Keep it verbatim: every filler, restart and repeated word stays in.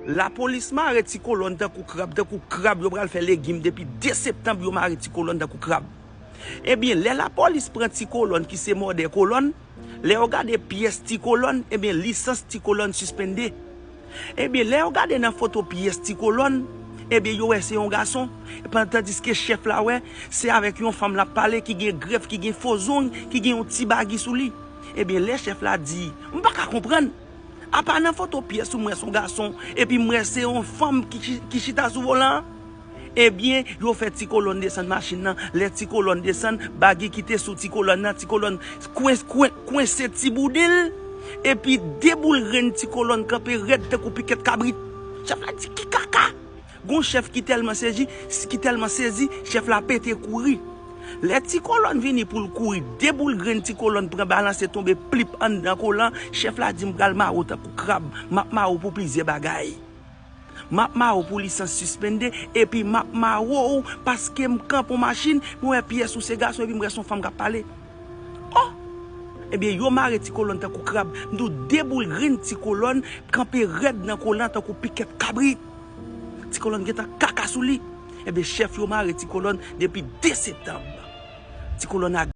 Lapolis mare Ti Kolòn tankou krab, tankou krab yo pral fè legim. Depi de septanm, yo mare Ti Kolòn tankou krab. Ebyen, lè lapolis pran Ti Kolòn ki se mòdè Kolòn, lè yo gade pyès Ti Kolòn, ebyen, lisans Ti Kolòn sispende. Ebyen, lè yo gade nan foto pyès Ti Kolòn, ebyen, yo wè se yon gason. Pandandiske chèf la wè se avèk yon fanm l ap pale ki gen grèf, ki gen fo zong, ki gen yon ti bagi sou li. Ebyen, lè chèf la di, "M pa ka konprann. Apa nan foto pyès ou m wè se yon gason, epi m wè se yon fanm ki, ki, ki chita sou volan an?" Ebyen, yo fè Ti Kolòn desann machin nan. Lè Ti Kolòn desann, bagi ki te sou Ti Kolòn nan, Ti Kolòn kwen, kwen, kwense ti boudin l, epi de boul grenn Ti Kolòn kanpe rèd tankou pikèt kabrit. Chèf la di, "Ki kaka?" Gon chèf ki tèlman sezi, ki tèlman sezi, chèf la pete kouri. Lè Ti Kolòn vini pou l kouri, de boul grenn Ti Kolòn pran balanse tonbe plip anndan kolan, chèf la di, "M pral mare w tankou krab, m ap mare w pou plizyè bagay." M ap mare w pou lisans sispende, epi m ap mare w paske m kanpe yon machin, m wè pyès ou se gason, epi m wè se yon fanm k ap pale. Oh! Ebyen, yo mare Ti Kolòn tankou krab. M di w, de boul grenn Ti Kolòn kanpe rèd nan kolan tankou pikèt kabrit. Ti Kolòn gentan kaka sou li. Ebyen, chèf yo mare Ti Kolòn depi de septanm. Ti Kolòn a